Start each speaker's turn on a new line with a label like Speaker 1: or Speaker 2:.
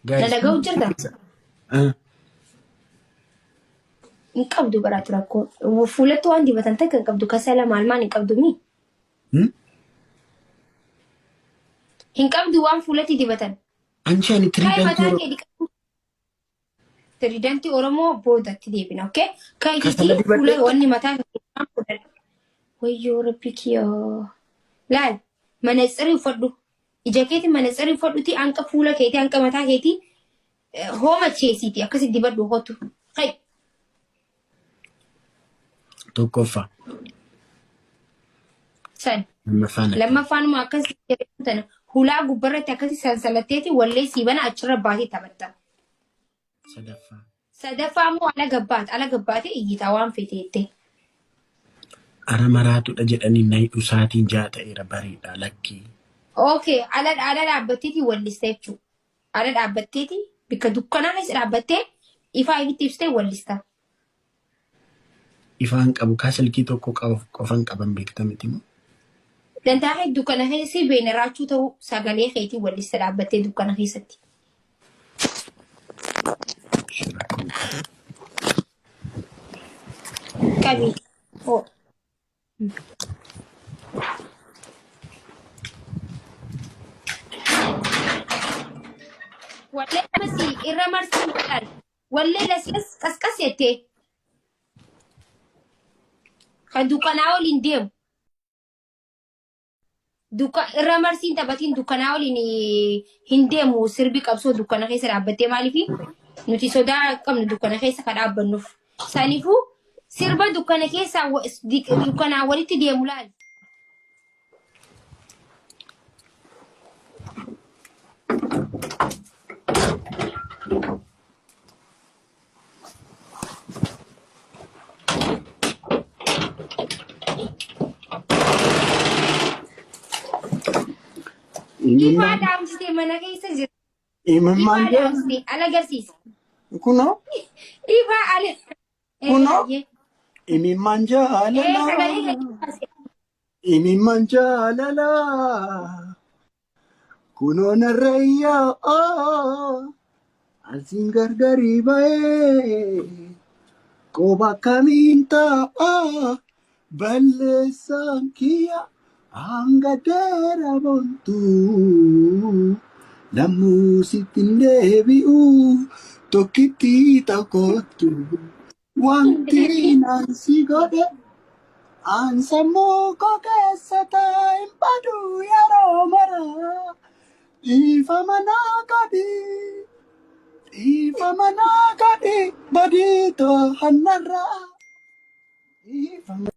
Speaker 1: Na
Speaker 2: Guys.
Speaker 1: dhaga'u jirta? Hin qabdu baraatu rakkoo. Fuulatti waan dibatan takka hin qabdu. Kasala maal maal hin qabdu mi? Hin qabdu waan fuulatti dibatan.
Speaker 2: Anchi ani
Speaker 1: Kai
Speaker 2: tiriidantii
Speaker 1: mataa
Speaker 2: yeroo
Speaker 1: kee dhiqadhu. Tiriidantii Oromoo boodatti deebina, okay?
Speaker 2: Kasala
Speaker 1: Kaitiitii fuula
Speaker 2: dibadhee
Speaker 1: wanni mataa kee fudhadhu. Wayyoo rabbi kiyyoo. Laal manatsirii uffadhu. Ija keetiin manatsirii uffadhuti hanqa fuula keetii hanqa mataa keetii hooma cheesiiti akkasitti dibadhu kottu. Kai.
Speaker 2: Tokkoffaa.
Speaker 1: San.
Speaker 2: Lammaffaan akkam.
Speaker 1: Lammaffaan immoo akkas jedhamu tana hulaa gubbarratti akkasi sansalatteeti wallee sii bana achirra baatee taphatta.
Speaker 2: Sadaffaa.
Speaker 1: Sadaffaa immoo ala gabbaata ala gabbaatee iyyitaa waan feete jettee.
Speaker 2: Ara maraatudha jedhanii na hidhu sa'aatiin ja'a ta'eera bariidha lakkii.
Speaker 1: Okay, ala ala dhaabbatteeti wallista jechuudha. Ala dhaabbatteeti bikka dukkanaa keessa dhaabbattee ifaa ifitti ibsitee wallista.
Speaker 2: Ifaan qabu kaa silkii tokko qofan qaban beekta miti moo?
Speaker 1: Dantaa kee dukkana keessa si beekna raachuu ta'uu sagalee keetii wallista dhaabbattee dukkana keessatti.
Speaker 2: Rakkoon qabu.
Speaker 1: Qabi. Oh. Wallee masii irra marsii laal. Wallee laslas qasqas jettee. Kan dukkanaa waliin deemu. Dukka irra marsiin taphatiin dukkanaa waliin hin deemu sirbi qabsoo dukkana keessa dhaabbattee maaliifi nuti sodaa qabnu dukkana keessa ka dhaabbannuuf. Saniifuu sirba dukkana keessaa dukkanaa walitti deemu laali. Ifaa
Speaker 3: Imimmaan
Speaker 1: dhaamsitee mana keessa jira. Ifaa
Speaker 3: imimmaan jaa
Speaker 1: dhaamsitee ala agarsiisa.
Speaker 3: kunoo
Speaker 1: Ifaa ala. Ee
Speaker 3: kunoo
Speaker 1: hayyee.
Speaker 3: imimmaan
Speaker 1: Ee sagalee
Speaker 3: jaalalaa
Speaker 1: gadi baase.
Speaker 3: imimmaan jaalalaa kunoo narreeyyaa asiin gargarii ba'ee qoba akkamiin ta'a balleessaan kiyya hanga deera bontuu lammuu sitti hin deebi'u tokkitti tokkottu wanti naan si godhe aan sammuu koo keessa taa'in badu yeroo mara dhiifama naa godhi dhiifama naa godhi badii too hannarraa dhiifama.